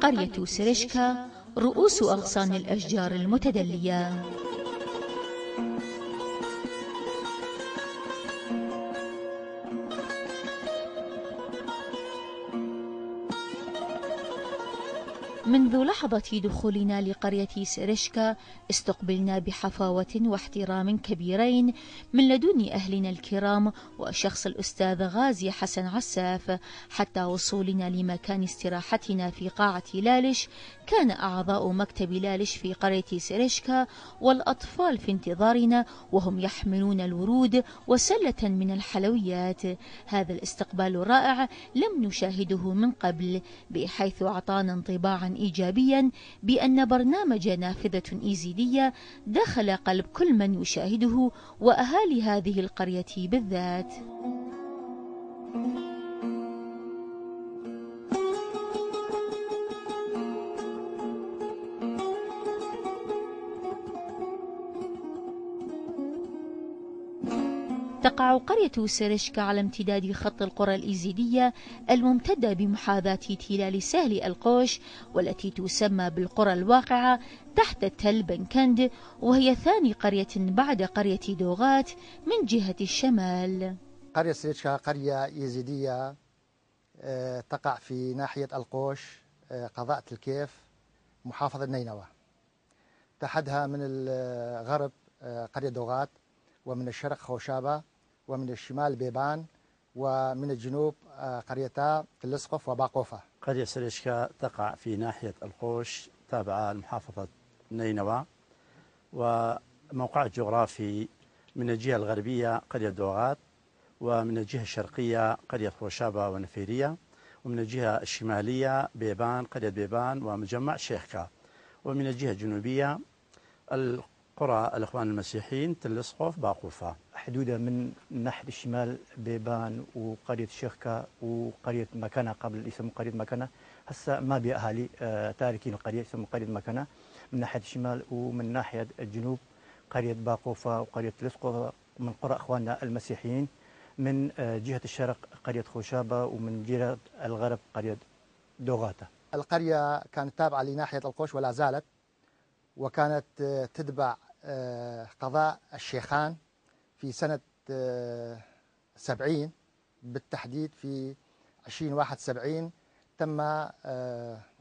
قرية سرشكا رؤوس أغصان الأشجار المتدلية. منذ لحظة دخولنا لقرية سرشكا استقبلنا بحفاوة واحترام كبيرين من لدن أهلنا الكرام وشخص الأستاذ غازي حسن عساف، حتى وصولنا لمكان استراحتنا في قاعة لالش. كان أعضاء مكتب لالش في قرية سرشكا والأطفال في انتظارنا وهم يحملون الورود وسلة من الحلويات. هذا الاستقبال رائع لم نشاهده من قبل، بحيث أعطانا انطباعا إيجابيا بأن برنامج نافذة إيزيدية دخل قلب كل من يشاهده وأهالي هذه القرية بالذات. تقع قرية سرشكا على امتداد خط القرى الإيزيدية الممتدة بمحاذاة تلال سهل القوش، والتي تسمى بالقرى الواقعة تحت تل بنكند، وهي ثاني قرية بعد قرية دوغات من جهة الشمال. قرية سرشكا قرية إيزيدية تقع في ناحية القوش، قضاء الكيف، محافظة نينوى. تحدها من الغرب قرية دوغات، ومن الشرق خوشابة، ومن الشمال بيبان، ومن الجنوب قريتا تلسقف وباقوفة. قرية سرشكا تقع في ناحية القوش تابعة لمحافظة نينوى، وموقعها الجغرافي من الجهة الغربية قرية دوغات، ومن الجهة الشرقية قرية خوشابة ونفيرية، ومن الجهة الشمالية بيبان قرية بيبان ومجمع شيخكا، ومن الجهة الجنوبية قرى الإخوان المسيحيين تلسقف باقوفة. حدودها من ناحية الشمال بيبان وقرية شيخكا وقرية مكانة، قبل يسموا قرية مكانة، هسه ما بي أهالي تاركين القرية يسموا قرية مكانة من ناحية الشمال. ومن ناحية الجنوب قرية باقوفة وقرية تلسقف من قرى إخواننا المسيحيين. من جهة الشرق قرية خوشابة، ومن جهة الغرب قرية دوغاتا. القرية كانت تابعة لناحية القوش ولا زالت، وكانت تتبع قضاء الشيخان في سنة 70 بالتحديد. في 2071 تم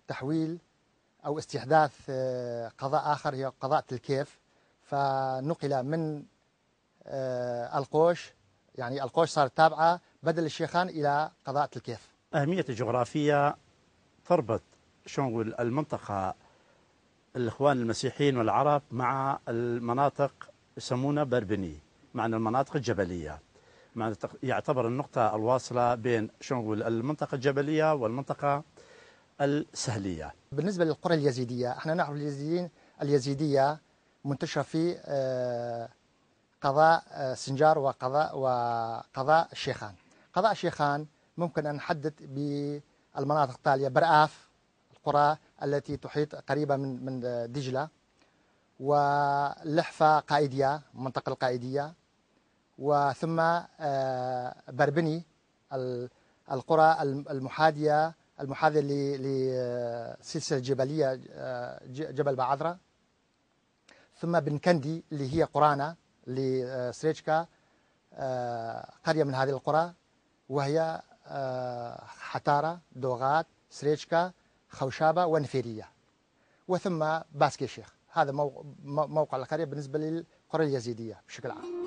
تحويل أو استحداث قضاء آخر هي قضاء الكيف، فنقل من القوش، يعني القوش صارت تابعة بدل الشيخان إلى قضاء الكيف. أهمية الجغرافية تربط شلون نقول المنطقة الإخوان المسيحيين والعرب مع المناطق يسمونها بربني، معنى المناطق الجبلية، معنى يعتبر النقطة الواصلة بين شلون نقول المنطقة الجبلية والمنطقة السهلية. بالنسبة للقرى اليزيدية، احنا نعرف اليزيدية منتشرة في قضاء سنجار وقضاء الشيخان. قضاء الشيخان ممكن أن نحدد بالمناطق التالية: برآف، القرى التي تحيط قريبة من دجلة، ولحفة قائدية، المنطقة القائدية، وثم بربني، القرى المحاذية لسلسلة جبلية جبل بعذرة، ثم بنكندي اللي هي قرانا لسريشكا، قرية من هذه القرى، وهي حتارة، دوغات، سريشكا، خوشابة ونفيرية، وثم باسكي شيخ. هذا موقع القرية بالنسبة للقرى اليزيدية بشكل عام.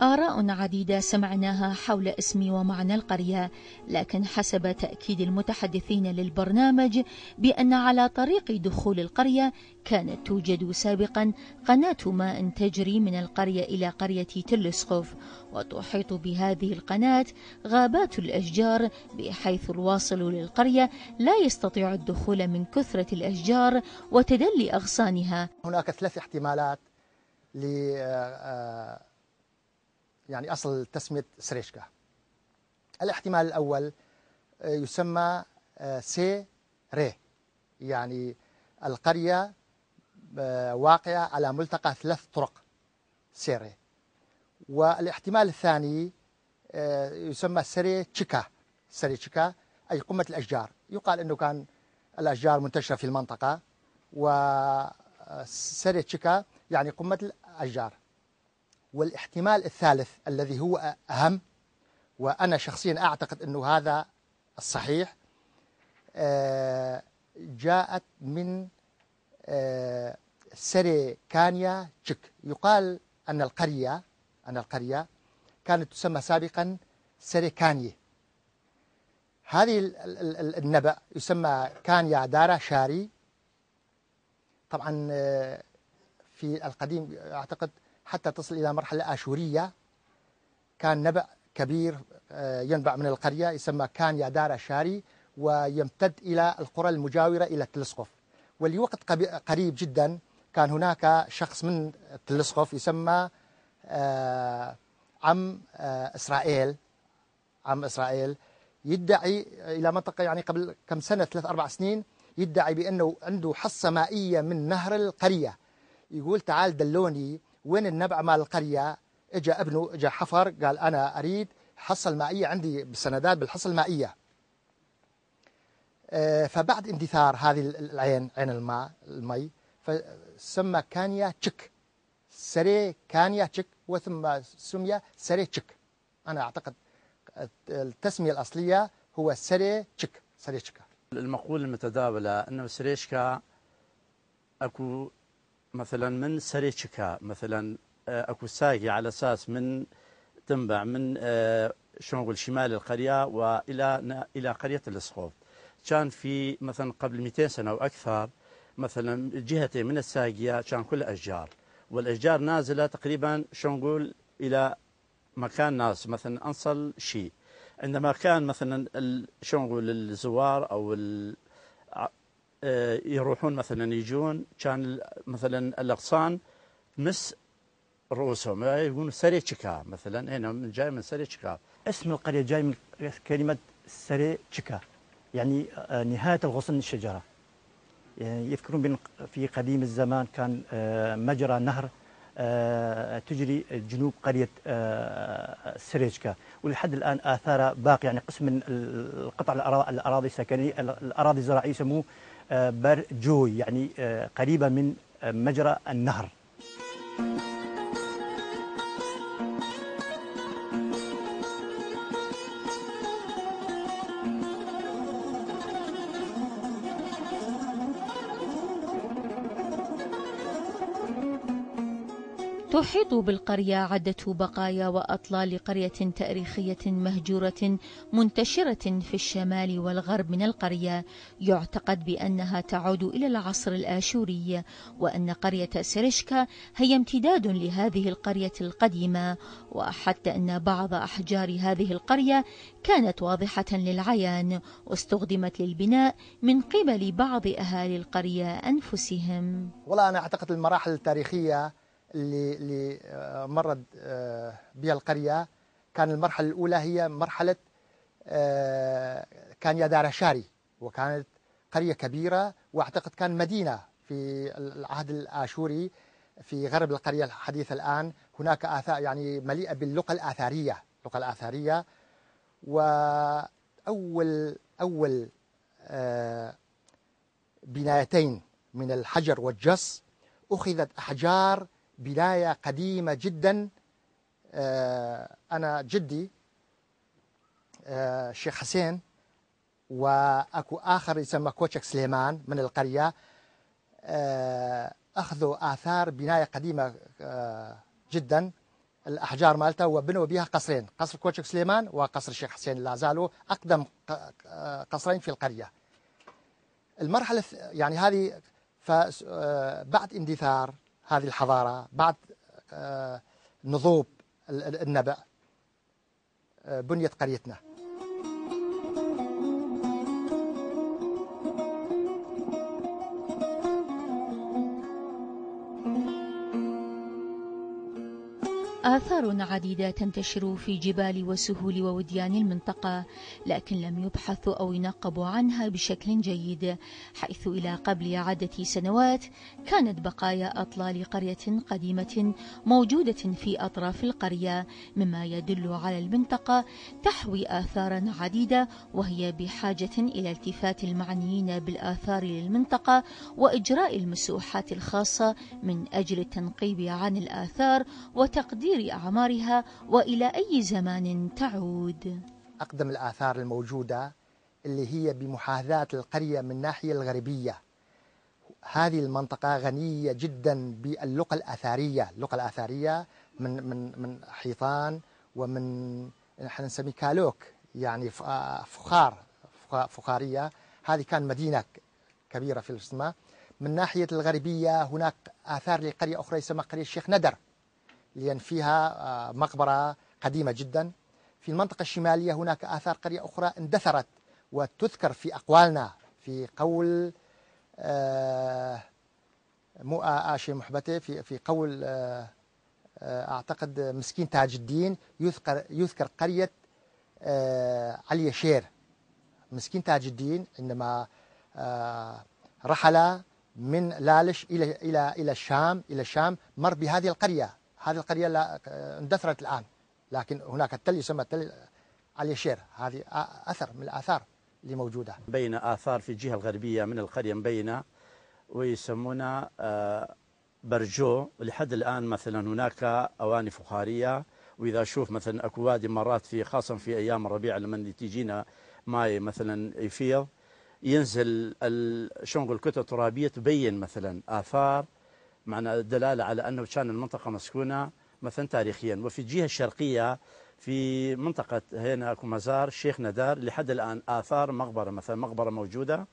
آراء عديدة سمعناها حول اسم ومعنى القرية، لكن حسب تأكيد المتحدثين للبرنامج بأن على طريق دخول القرية كانت توجد سابقا قناة ماء تجري من القرية إلى قرية تلسقف، وتحيط بهذه القناة غابات الأشجار، بحيث الواصل للقرية لا يستطيع الدخول من كثرة الأشجار وتدلي أغصانها. هناك 3 احتمالات يعني أصل تسمية سريشكا. الاحتمال الأول يسمى سي ري، يعني القرية واقعة على ملتقى 3 طرق سيري، والاحتمال الثاني يسمى سري تشيكا. سري تشيكا أي قمة الأشجار، يقال أنه كان الأشجار منتشرة في المنطقة، وسري تشيكا يعني قمة الأشجار. والاحتمال الثالث الذي هو أهم، وأنا شخصيا أعتقد أنه هذا الصحيح، جاءت من سري كانيا تشيك. يقال أن القرية كانت تسمى سابقا سري كانية. هذه النبأ يسمى كانيا دارا شاري. طبعا في القديم أعتقد حتى تصل إلى مرحلة آشورية، كان نبأ كبير ينبع من القرية يسمى كانيا دارا شاري، ويمتد إلى القرى المجاورة إلى تلسقف. ولوقت قريب جدا كان هناك شخص من تلسقف يسمى عم إسرائيل، يدعي إلى منطقة يعني قبل كم سنة 3-4 سنين، يدعي بأنه عنده حصة مائية من نهر القرية. يقول تعال دلوني وين النبع مال القرية. اجى ابنه، اجى حفر، قال أنا أريد حصة المائية، عندي بالسندات بالحصة المائية. فبعد اندثار هذه العين، عين المي، فسمى كانيا تشيك، سري كانيا تشيك، وثم سمي سري تشيك. أنا أعتقد التسمية الأصلية هو سري تشيك، سري تشيكا. المقولة المتداولة أنه سريشكا أكو مثلا من سريتشكا، مثلا أكو ساقي على أساس من تنبع من شلون نقول شمال القرية إلى قرية السخوف. كان في مثلا قبل 200 سنة أو أكثر، مثلا جهتين من الساقية كان كلها أشجار، والأشجار نازلة تقريبا شلون نقول إلى مكان ناس مثلا أنصل شيء. عندما كان مثلا شلون نقول الزوار أو يروحون مثلا يجون، كان مثلا الأغصان تمس رؤوسهم، يقولون سري تشيكا مثلا، هنا جاي من سري تشيكا. اسم القرية جاي من كلمة سري تشيكا، يعني نهاية الغصن الشجرة. يعني يذكرون في قديم الزمان كان مجرى نهر تجري جنوب قرية سريتشكا، ولحد الآن آثارها باقي. يعني قسم من القطع الأراضي السكنية، الأراضي الزراعية يسموه برجوي، يعني قريبة من مجرى النهر. تحيط بالقرية عدة بقايا وأطلال قرية تاريخية مهجورة منتشرة في الشمال والغرب من القرية، يعتقد بأنها تعود إلى العصر الآشوري، وأن قرية سريشكا هي امتداد لهذه القرية القديمة، وحتى أن بعض أحجار هذه القرية كانت واضحة للعيان واستخدمت للبناء من قبل بعض أهالي القرية أنفسهم. والله أنا أعتقد المراحل التاريخية اللي مرت بها القرية، كان المرحلة الأولى هي مرحلة كانيا دارا شاري، وكانت قرية كبيرة، وأعتقد كان مدينة في العهد الآشوري في غرب القرية الحديثة. الآن هناك آثار يعني مليئة باللقى الآثارية. وأول بنايتين من الحجر والجص أخذت أحجار بناية قديمة جدا. أنا جدي الشيخ حسين وأكو آخر يسمى كوتشك سليمان من القرية، أخذوا آثار بناية قديمة جدا، الأحجار مالته، وبنوا بها قصرين، قصر كوتشك سليمان وقصر الشيخ حسين، لا زالوا أقدم قصرين في القرية. المرحلة يعني هذه، بعد اندثار هذه الحضارة، بعد نضوب النبأ، بنيت قريتنا. آثار عديدة تنتشر في جبال وسهول ووديان المنطقة، لكن لم يبحثوا أو ينقبوا عنها بشكل جيد، حيث إلى قبل عدة سنوات كانت بقايا أطلال قرية قديمة موجودة في أطراف القرية، مما يدل على المنطقة تحوي آثارا عديدة، وهي بحاجة إلى التفات المعنيين بالآثار للمنطقة وإجراء المسوحات الخاصة من أجل التنقيب عن الآثار وتقدير أعمارها وإلى أي زمان تعود. أقدم الآثار الموجودة اللي هي بمحاذاة القرية من الناحية الغربية. هذه المنطقة غنية جدا باللقى الآثارية، اللقى الآثارية من حيطان ومن نحن نسميه كالوك، يعني فخارية. هذه كان مدينة كبيرة في السماء. من ناحية الغربية هناك آثار لقرية أخرى يسمى قرية الشيخ ندر، لأن فيها مقبرة قديمة جدا. في المنطقة الشمالية هناك آثار قرية أخرى اندثرت وتذكر في أقوالنا، في قول مو آشي محبتي، في قول أعتقد مسكين تاج الدين، يذكر قرية علي شير. مسكين تاج الدين عندما رحل من لالش إلى الشام مر بهذه القرية. هذه القرية اندثرت الآن، لكن هناك التل يسمى تل علي شير. هذه أثر من الآثار اللي موجودة. بين آثار في الجهة الغربية من القرية مبينة، ويسمونها برجو. لحد الآن مثلا هناك أواني فخارية، وإذا أشوف مثلا أكو وادي مرات في خاصة في أيام الربيع لما تجينا ماي مثلا يفيض، ينزل شلون نقول كتل ترابية تبين مثلا آثار، معنى دلالة على أنه كان المنطقة مسكونة مثلا تاريخيا. وفي الجهة الشرقية في منطقة هنا اكو مزار الشيخ ندار، لحد الآن آثار مقبرة، مثلا مقبرة موجودة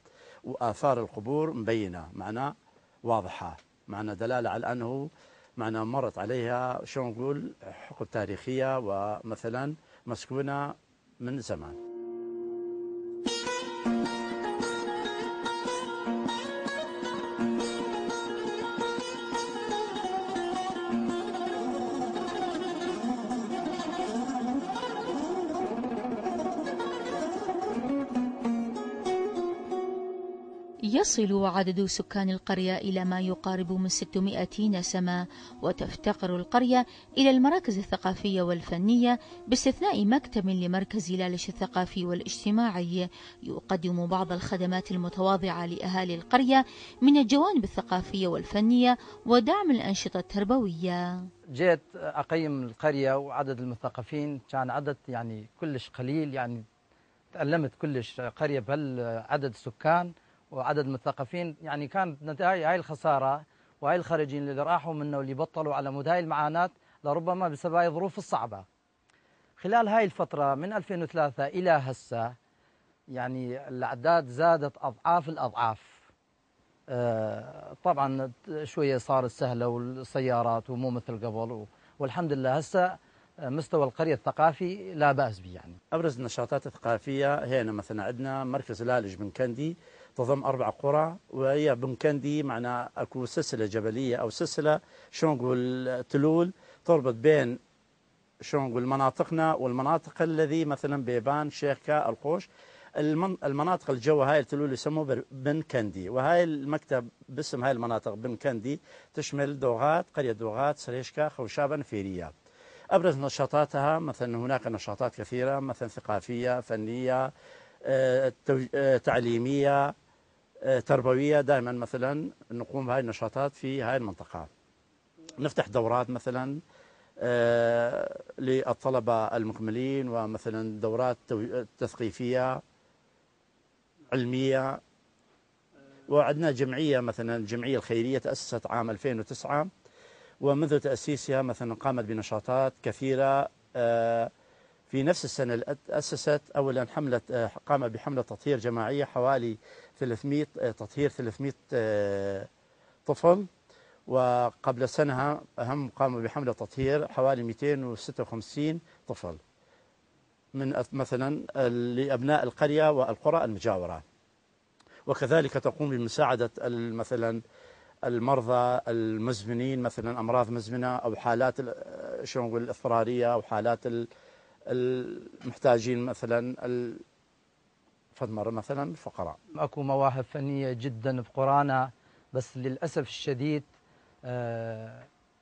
وآثار القبور مبينة، معناه واضحة، معنى دلالة على أنه معنى مرت عليها شلون نقول حقب تاريخية ومثلا مسكونة من زمان. يصل عدد سكان القرية إلى ما يقارب من 600 نسمة، وتفتقر القرية إلى المراكز الثقافية والفنية باستثناء مكتب لمركز لالش الثقافي والاجتماعي يقدم بعض الخدمات المتواضعة لأهالي القرية من الجوانب الثقافية والفنية ودعم الأنشطة التربوية. جيت أقيم القرية وعدد المثقفين كان عدد يعني كلش قليل، يعني تألمت كلش قرية بهالعدد السكان وعدد المثقفين. يعني كانت نتائج هاي الخسارة وهاي الخارجين اللي راحوا منه واللي بطلوا على مود هاي المعاناة لربما بسبب هاي الظروف الصعبة. خلال هاي الفترة من 2003 إلى هسه يعني الأعداد زادت أضعاف الأضعاف. طبعا شوية صارت سهلة والسيارات ومو مثل قبل، والحمد لله هسه مستوى القرية الثقافي لا بأس به. يعني أبرز النشاطات الثقافية هنا مثلا عندنا مركز لالج بن كندي، تضم 4 قرى، وهي بن كندي معناه اكو سلسلة جبلية او سلسلة شلون نقول تلول تربط بين شلون نقول مناطقنا والمناطق الذي مثلا بيبان شيخكا القوش. المناطق الجو هاي التلول يسموه بن كندي، وهاي المكتب باسم هاي المناطق بن كندي تشمل دوغات، قرية دوغات، سريشكا، خوشابا، نفيرية. أبرز نشاطاتها مثلا هناك نشاطات كثيرة مثلا ثقافية، فنية، تعليمية، تربوية. دائما مثلا نقوم بهاي النشاطات في هاي المنطقة. نفتح دورات مثلا للطلبة المكملين، ومثلا دورات تثقيفية علمية. وعندنا جمعية مثلا الجمعية الخيرية تأسست عام 2009، ومنذ تأسيسها مثلا قامت بنشاطات كثيرة. في نفس السنة تأسست أولا قامت بحملة تطهير جماعية حوالي 300 تطهير 300 طفل، وقبل سنة هم قاموا بحملة تطهير حوالي 256 طفل من مثلا لأبناء القرية والقرى المجاورة. وكذلك تقوم بمساعدة مثلا المرضى المزمنين، مثلا أمراض مزمنة أو حالات شلون نقول الاضطرارية أو حالات المحتاجين مثلا فد مرة مثلا الفقراء. اكو مواهب فنيه جدا بقرانا، بس للاسف الشديد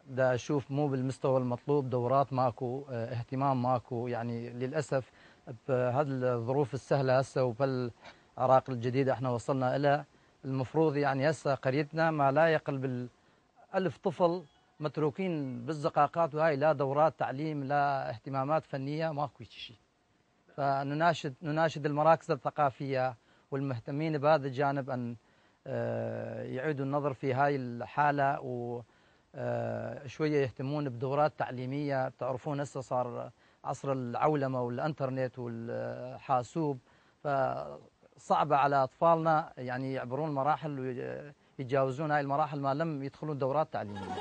دا اشوف مو بالمستوى المطلوب، دورات ماكو، اهتمام ماكو، يعني للاسف بهذه الظروف السهله هسه وبالعراق الجديده احنا وصلنا الى، المفروض يعني هسه قريتنا ما لا يقل بال1000 طفل متروكين بالزقاقات، وهاي لا دورات تعليم لا اهتمامات فنيه، ماكو شيء. فنناشد المراكز الثقافية والمهتمين بهذا الجانب أن يعيدوا النظر في هاي الحالة، وشوية يهتمون بدورات تعليمية. تعرفون هسه صار عصر العولمة والإنترنت والحاسوب، فصعبة على أطفالنا يعني يعبرون مراحل ويتجاوزون هاي المراحل ما لم يدخلون دورات تعليمية.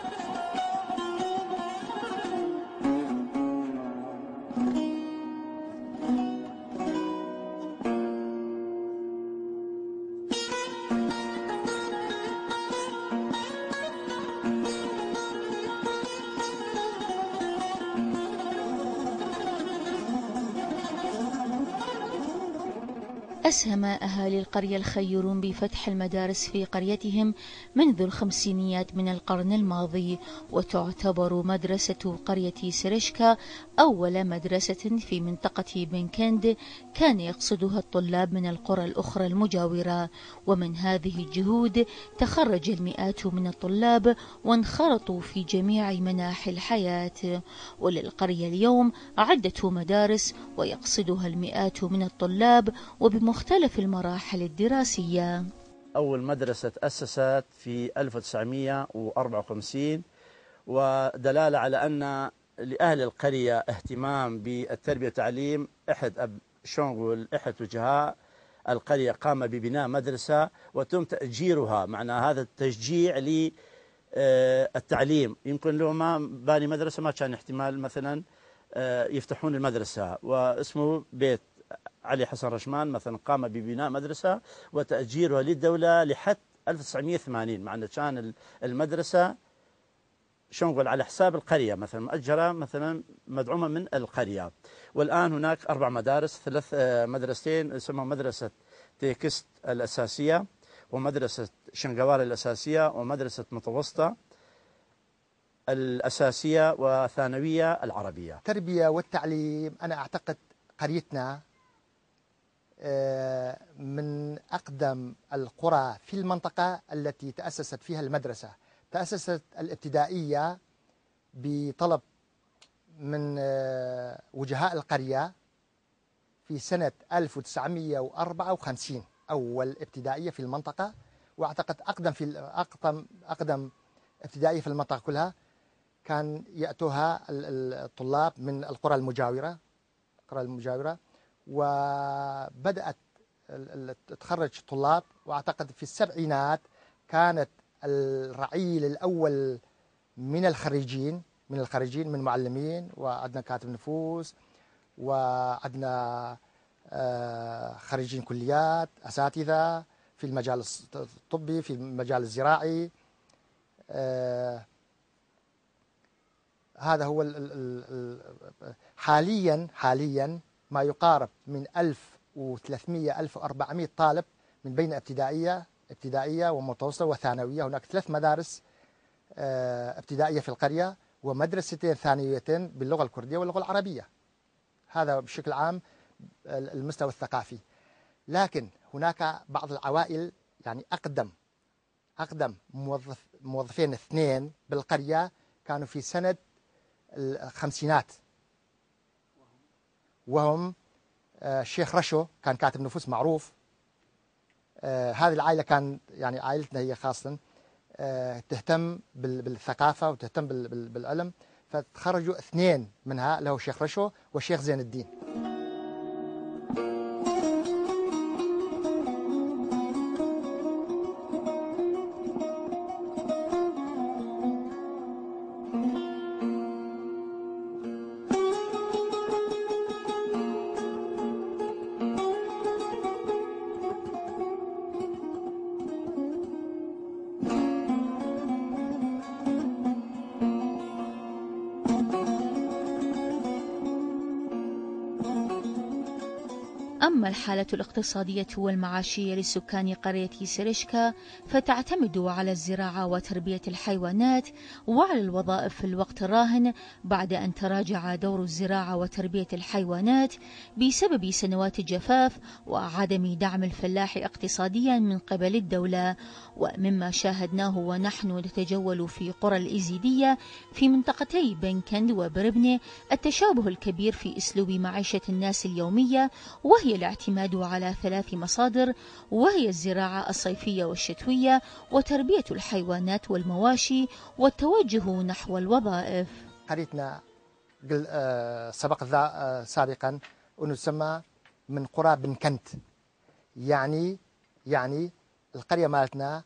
أسهم أهالي القرية الخيرون بفتح المدارس في قريتهم منذ الخمسينيات من القرن الماضي، وتعتبر مدرسة قرية سرشكا أول مدرسة في منطقة بنكند كان يقصدها الطلاب من القرى الأخرى المجاورة. ومن هذه الجهود تخرج المئات من الطلاب وانخرطوا في جميع مناحي الحياة. وللقرية اليوم عدة مدارس ويقصدها المئات من الطلاب وبمختلف المراحل الدراسية. أول مدرسة تأسست في 1954، ودلالة على أن لأهل القرية اهتمام بالتربية والتعليم. أحد وجهاء القرية قام ببناء مدرسة وتم تأجيرها، معنى هذا التشجيع للتعليم. يمكن لو ما باني مدرسة ما كان احتمال مثلا يفتحون المدرسة. واسمه بيت علي حسن رشمان مثلا قام ببناء مدرسة وتأجيرها للدولة لحد 1980، مع أن كان المدرسة شو نقول على حساب القرية، مثلا مؤجرة مثلا مدعومة من القرية. والآن هناك 4 مدارس، 3 مدرستين اسمها مدرسة تيكست الأساسية، ومدرسة شنقوار الأساسية، ومدرسة متوسطة الأساسية، وثانوية العربية. التربية والتعليم أنا أعتقد قريتنا من أقدم القرى في المنطقة التي تأسست فيها المدرسة. تأسست الابتدائية بطلب من وجهاء القرية في سنة 1954، أول ابتدائية في المنطقة، وأعتقد أقدم ابتدائية في المنطقة كلها. كان يأتوها الطلاب من القرى المجاورة، وبدأت تخرج طلاب. وأعتقد في السبعينات كانت الرعيل الأول من الخريجين من معلمين، وعندنا كاتب نفوس، وعندنا خريجين كليات، أساتذة في المجال الطبي، في المجال الزراعي. هذا هو حاليا ما يقارب من 1300 1400 طالب من بين ابتدائية ومتوسطة وثانوية. هناك 3 مدارس ابتدائية في القرية، ومدرستين ثانويتين باللغة الكردية واللغة العربية. هذا بشكل عام المستوى الثقافي. لكن هناك بعض العوائل، يعني أقدم موظفين 2 بالقرية كانوا في سنة الخمسينات، وهم الشيخ رشو كان كاتب نفوس معروف. هذه العائلة كان يعني عائلتنا هي خاصة تهتم بالثقافة وتهتم بالعلم، فتخرجوا 2 منها، له الشيخ رشو والشيخ زين الدين. أما الحالة الاقتصادية والمعاشية لسكان قرية سرشكا فتعتمد على الزراعة وتربية الحيوانات وعلى الوظائف في الوقت الراهن، بعد أن تراجع دور الزراعة وتربية الحيوانات بسبب سنوات الجفاف وعدم دعم الفلاح اقتصاديا من قبل الدولة. ومما شاهدناه ونحن نتجول في قرى الإزيدية في منطقتي بنكند وبربنة التشابه الكبير في أسلوب معيشة الناس اليومية، وهي الاعتماد على 3 مصادر، وهي الزراعة الصيفية والشتوية وتربية الحيوانات والمواشي والتوجه نحو الوظائف. قريتنا سبق سابقا أنه تسمى من قرى بنكنت، يعني القرية مالتنا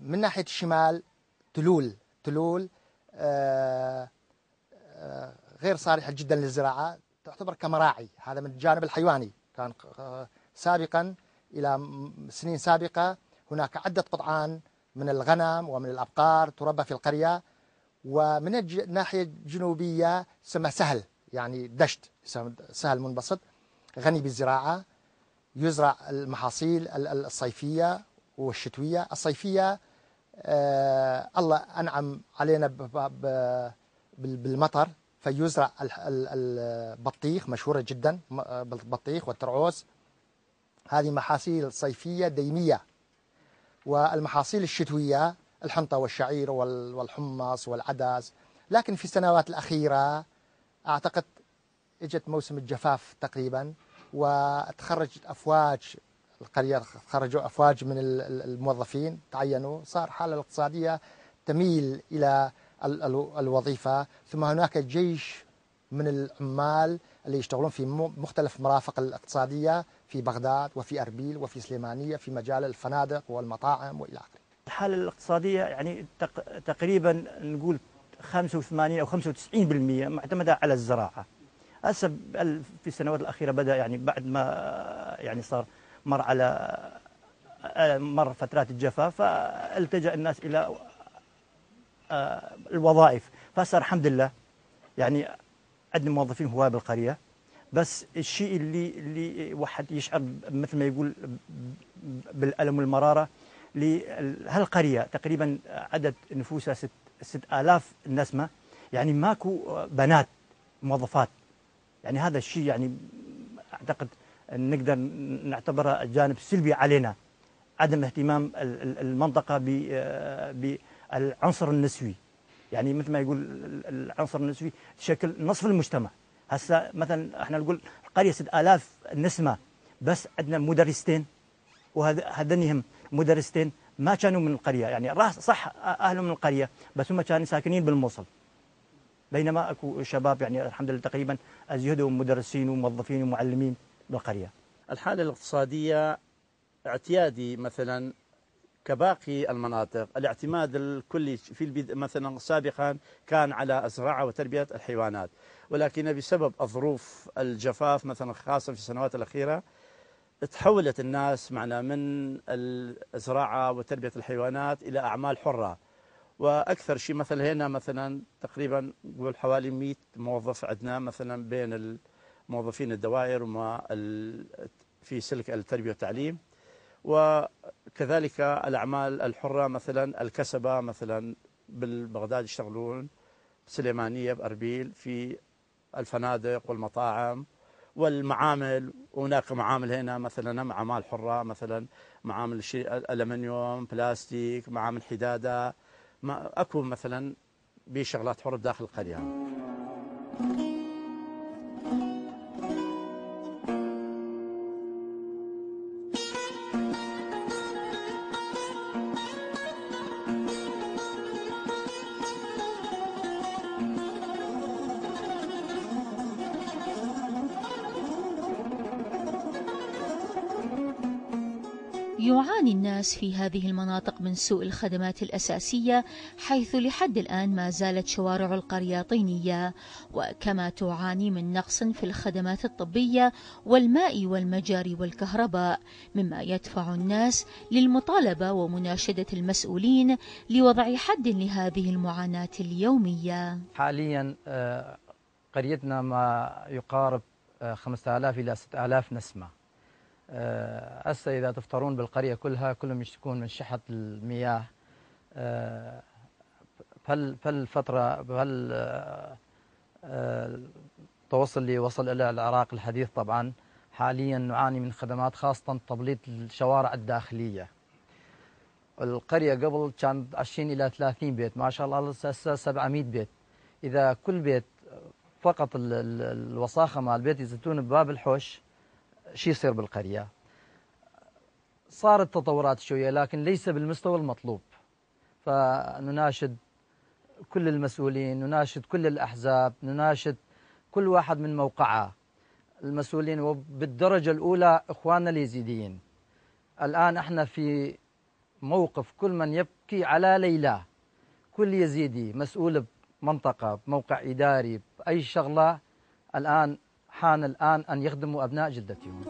من ناحية الشمال تلول غير صالحة جدا للزراعة، تعتبر كمراعي. هذا من الجانب الحيواني. كان سابقا إلى سنين سابقة هناك عدة قطعان من الغنم ومن الأبقار تربى في القرية. ومن الناحية الجنوبية تسمى سهل، يعني دشت، سهل منبسط غني بالزراعة، يزرع المحاصيل الصيفية والشتوية. الصيفية الله أنعم علينا بالمطر، فيزرع البطيخ، مشهورة جدا بالبطيخ والترعوس، هذه محاصيل صيفية ديمية. والمحاصيل الشتوية الحنطة والشعير والحمص والعدس. لكن في السنوات الأخيرة أعتقد اجت موسم الجفاف تقريبا، وتخرجت أفواج القرية، خرجوا أفواج من الموظفين تعينوا، صار حالة الاقتصادية تميل إلى الوظيفة. ثم هناك جيش من العمال اللي يشتغلون في مختلف المرافق الاقتصادية في بغداد وفي أربيل وفي سليمانية في مجال الفنادق والمطاعم وإلى آخره. الحالة الاقتصادية يعني تقريبا نقول 85 أو 95% معتمدة على الزراعة. هسه في السنوات الأخيرة بدأ يعني بعد ما يعني صار مر فترات الجفاف، فالتجأ الناس إلى الوظائف. فصار الحمد لله يعني عندنا موظفين هواة بالقرية. بس الشيء اللي واحد يشعر مثل ما يقول بالألم والمرارة، لهالقرية تقريبا عدد نفوسها 6000 نسمة، يعني ماكو بنات موظفات. يعني هذا الشيء يعني أعتقد نقدر نعتبره جانب سلبي علينا، عدم اهتمام المنطقة بالعنصر النسوي. يعني مثل ما يقول العنصر النسوي تشكل نصف المجتمع. هسه مثلا احنا نقول القرية 6000 نسمة، بس عندنا مدرستين، وهذنهم مدرستين ما كانوا من القرية، يعني صح أهلهم من القرية بس هم كانوا ساكنين بالموصل، بينما اكو شباب يعني الحمد لله تقريبا ازيدهم مدرسين وموظفين ومعلمين بالقرية. الحالة الاقتصادية اعتيادي مثلا كباقي المناطق، الاعتماد الكلي في مثلا سابقا كان على الزراعة وتربية الحيوانات، ولكن بسبب الظروف الجفاف مثلا خاصة في السنوات الأخيرة تحولت الناس معنا من الزراعة وتربية الحيوانات إلى أعمال حرة. وأكثر شيء مثلا هنا مثلا تقريبا نقول حوالي 100 موظف عندنا مثلا بين الموظفين الدوائر وما في سلك التربية والتعليم، وكذلك الأعمال الحرة مثلا الكسبة مثلا بالبغداد يشتغلون، سليمانية بأربيل في الفنادق والمطاعم والمعامل. وهناك معامل هنا مثلا أعمال حرة، مثلا معامل الألمنيوم، بلاستيك، معامل حدادة، أكو مثلا بشغلات حرة داخل القرية. يعاني الناس في هذه المناطق من سوء الخدمات الأساسية، حيث لحد الآن ما زالت شوارع القرية طينية، وكما تعاني من نقص في الخدمات الطبية والماء والمجاري والكهرباء، مما يدفع الناس للمطالبة ومناشدة المسؤولين لوضع حد لهذه المعاناة اليومية. حاليا قريتنا ما يقارب 5000 إلى 6000 نسمة. هسه إذا تفطرون بالقرية كلها كلهم يشتكون من شحة المياه. فالفترة التوصل اللي وصل إلى العراق الحديث طبعا حاليا نعاني من خدمات خاصة تبليط الشوارع الداخلية. القرية قبل كانت 20 إلى 30 بيت، ما شاء الله هسه 700 بيت. إذا كل بيت فقط الوساخة مال البيت يزتون بباب الحوش، شو يصير بالقرية؟ صارت تطورات شوية لكن ليس بالمستوى المطلوب. فنناشد كل المسؤولين، نناشد كل الأحزاب، نناشد كل واحد من موقعه، المسؤولين وبالدرجة الأولى إخواننا اليزيديين. الآن احنا في موقف كل من يبكي على ليلى، كل يزيدي مسؤول بمنطقة بموقع إداري بأي شغلة الآن حان الآن أن يخدموا أبناء جدتهم.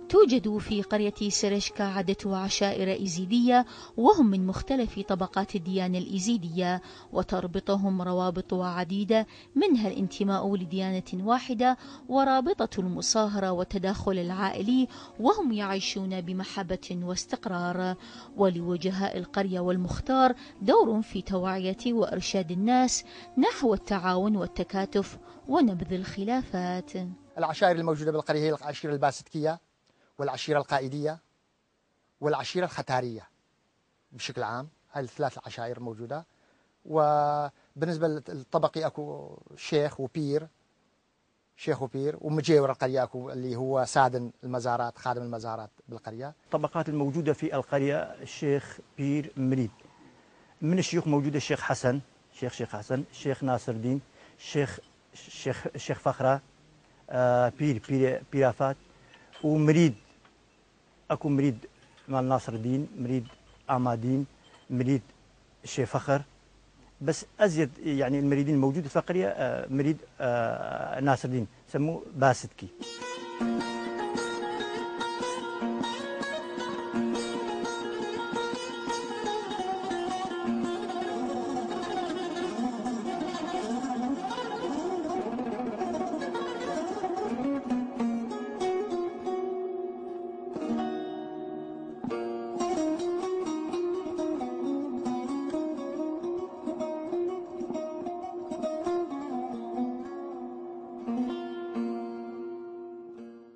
توجد في قرية سرشكا عدة عشائر إيزيدية وهم من مختلف طبقات الديانة الإيزيدية، وتربطهم روابط عديدة منها الانتماء لديانة واحدة ورابطة المصاهرة والتداخل العائلي، وهم يعيشون بمحبة واستقرار. ولوجهاء القرية والمختار دور في توعية وإرشاد الناس نحو التعاون والتكاتف ونبذ الخلافات. العشائر الموجودة بالقرية هي العشيرة الباسكية والعشيرة القائدية والعشيرة الختارية بشكل عام. هاي الثلاث عشائر موجودة. وبالنسبة للطبقي أكو شيخ وبير ومجاور القرية أكو اللي هو سادن المزارات، خادم المزارات بالقرية. الطبقات الموجودة في القرية الشيخ بير مريد. من الشيوخ موجودة الشيخ حسن، شيخ حسن، الشيخ ناصر الدين، الشيخ فخرة، بيرافات، ومريد اكو مريد مال ناصر الدين، مريد امادين، مريد الشيخ فخر. بس ازيد يعني المريدين الموجوده في القريه مريد ناصر الدين سموه باسدكي.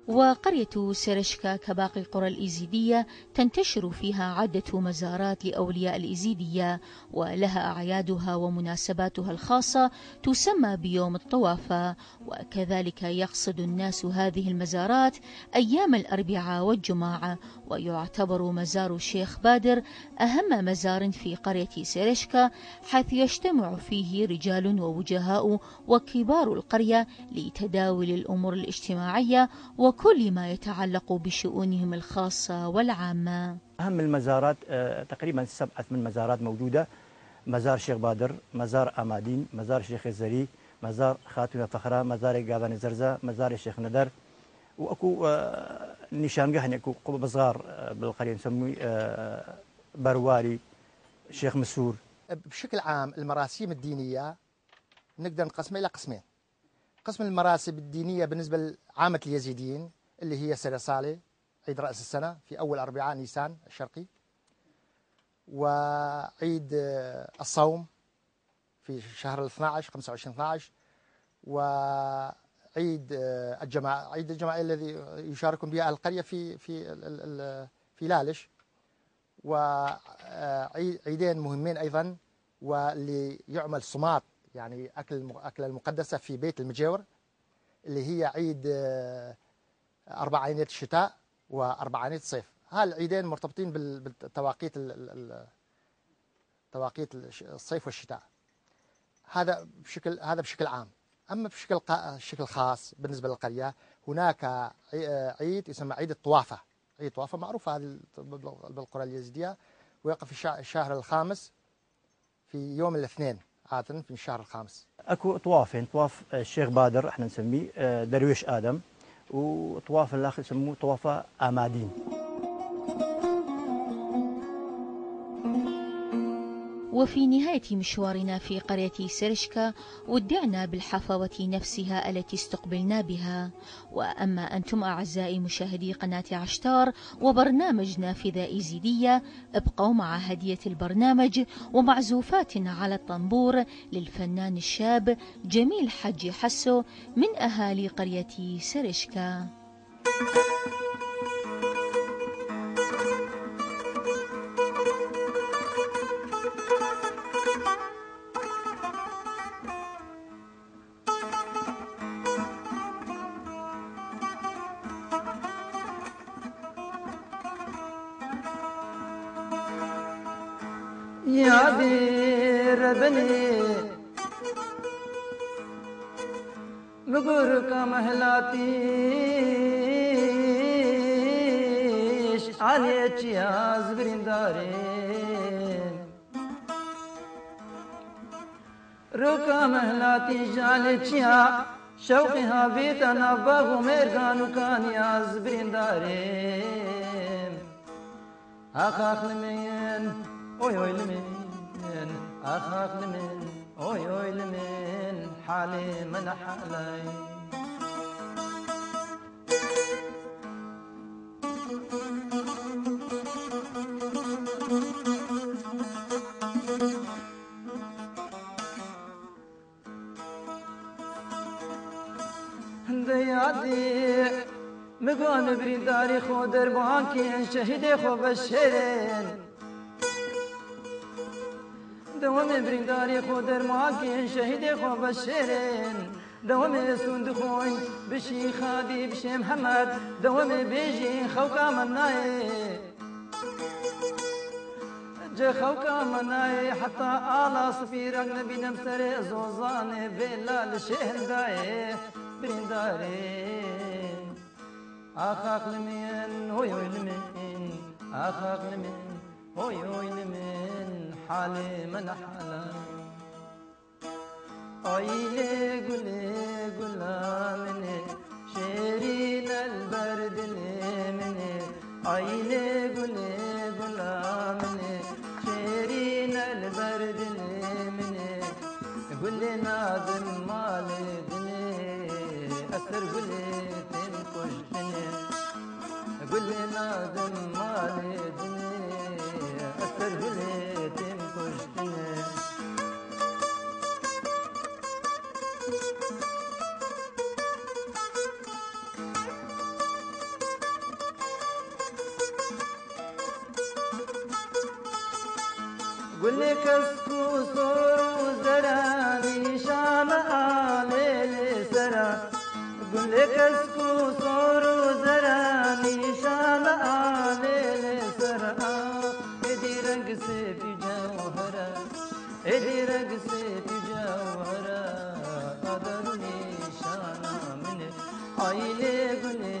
وقرية سرشكا كباقي القرى الإيزيدية تنتشر فيها عدة مزارات لأولياء الإيزيدية، ولها أعيادها ومناسباتها الخاصة تسمى بيوم الطوافة. وكذلك يقصد الناس هذه المزارات أيام الأربعاء والجمعة. ويعتبر مزار الشيخ بادر أهم مزار في قرية سرشكا، حيث يجتمع فيه رجال ووجهاء وكبار القرية لتداول الأمور الاجتماعية وكل ما يتعلق بشؤونهم الخاصة والعامة. أهم المزارات تقريبا 7 مزارات موجودة: مزار الشيخ بادر، مزار أمادين، مزار الشيخ الزري، مزار خاتون فخرة، مزار قابان زرزة، مزار الشيخ ندر، وأكو نشانقة هني أكو قبة صغار بالقرية نسميه برواري، الشيخ مسور. بشكل عام المراسيم الدينية نقدر نقسمها إلى قسمين. قسم المراسم الدينية بالنسبة لعامة اليزيديين اللي هي سنة صالح، عيد رأس السنة في أول 4 نيسان الشرقي، وعيد الصوم في شهر 12 25/12، وعيد الجماعة، عيد الجماعة الذي يشاركون بها أهل القرية في لالش، وعيدين مهمين أيضا واللي يعمل صمات يعني أكل المقدسة في بيت المجاور، اللي هي عيد 4 عينية الشتاء و4 عينية الصيف. هالعيدين مرتبطين بالتواقيت تواقيت الصيف والشتاء. هذا بشكل عام. أما بشكل خاص بالنسبة للقرية هناك عيد يسمى عيد الطوافة. عيد الطوافة معروفة هذه بالقرى اليزيدية، ويقف في الشهر الخامس في يوم الاثنين عادة في الشهر الخامس. اكو طوافين: طواف الشيخ بادر احنا نسميه درويش ادم، وطواف الاخر يسموه طوافه امادين. وفي نهاية مشوارنا في قرية سرشكا ودعنا بالحفاوة نفسها التي استقبلنا بها. وأما أنتم أعزائي مشاهدي قناة عشتار وبرنامجنا فداء زيدية، ابقوا مع هدية البرنامج ومعزوفات على الطنبور للفنان الشاب جميل حجي حسو من أهالي قرية سرشكا. يا دير بني مقرك مهلاتيش عليك يا زبرين دارين ركا مهلاتيش عليك يا شوقها بيتنا باغو ميرغانو كان يا زبرين دارين أخاخ لمين اوي اوي لمن اخاف لمن اوي اوي لمن حالي من حالي ديادي مقون برين داري خو دربانكين شهيدي خو بشيرين دوام برينداري خودر معاكين شهيدي خو بشيرين دوام سند خوين بشي خادي بشي محمد دوام بيجي خوكا مناي جا خوكا مناي حتى آلا صفيرك نبي نمسر زوزاني بلا لشهر داي برينداري أخاق لمن هوي هوي لمن أخاق لمن هوي هوي لمن حالي من حالا أيلي قولي قولا مني شيرين البرد مني أيلي قولي قولا مني شيرين البرد مني قولي نادم مالي دني أسر قولي تنكشتني قولي نادم مالي دني أسر قولي تنكشتني قولي كسكو صور زراني شام آلي سرا قولي كسكو صور زراني شام آلي سرا ادي رنگ سے في جوهرا ادي رنگ سے في جوهرا قدر نشانا من آيلي قولي